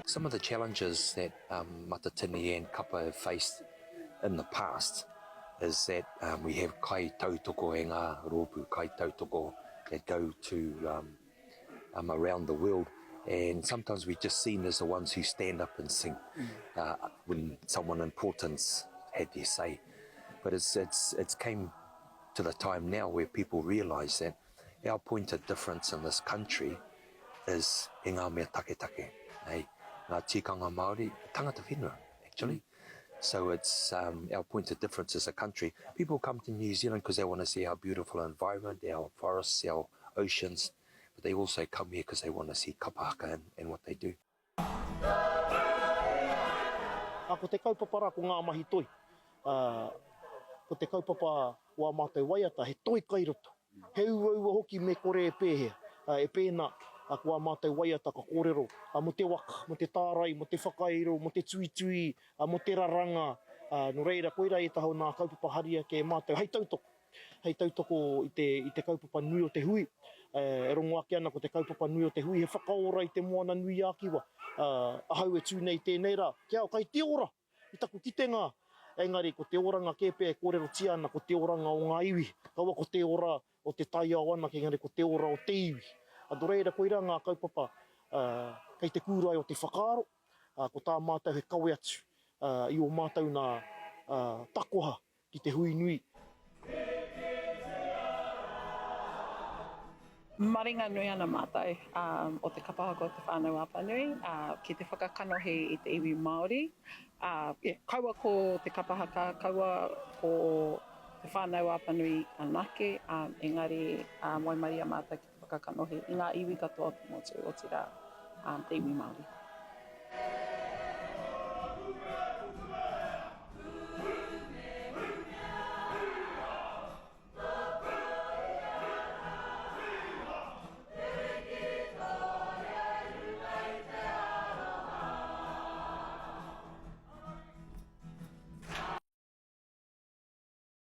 Some of the challenges that um, Matatini and Kapa have faced in the past is that um, we have kai tautoko e ngā rōpū kai tautoko that go to um, um, around the world and sometimes we're just seen as the ones who stand up and sing uh, when someone important's had their say. But it's, it's, it's came to the time now where people realise that our point of difference in this country is e ngā mea taketake, hey, ngā tikanga Māori, tangata whenua, actually. So it's um, our point of difference as a country. People come to New Zealand because they want to see our beautiful environment, our forests, our oceans, but they also come here because they want to see kapahaka and, and what they do. Ā, ko te kaupapa rā ko ngā mahi toi. Ā, ko te kaupapa o ā mātou waiata he toi kai roto. He uaua hoki me kore e pēhea, ā, e pēnā, ā, ko ā mātou waiata ka kōrero, ā, mō te waka, mō te tārai, mō te whakairo, mō te tuitui, ā, mō te raranga, ā, nō reira, koirā ētahi o nā kaupapa hari ake e mātou hei tautoko. hei tautoko i te, i te kaupapa nui o te hui. E rongo ake ana ko te kaupapa nui o te hui he whakaora i te Moana nui a Kiwa. Ahau e tū nei tēnei rā, kia ao kai te ora i taku kitenga, engari ko te oranga kē pea e kōrerotia ana ko te oranga o ngā iwi, kaua ko te ora o te taiao anake engari ko te ora o te iwi. Nō reira koirā ngā kaupapa kei te kūrae o te whakaaro, ko tā mātou he kawe atu i ō mātou nā takoha ki te hui nui. Maringanui ana mātou o te kapa haka o Te Whānau Apanui ki te whakakanohi i te iwi Māori. Kaua ko te kapa haka, kaua ko Te Whānau Apanui anake, engari waimaria mātou ki te whakakanohi i ngā iwi katoa o te motu, otirā te iwi Māori.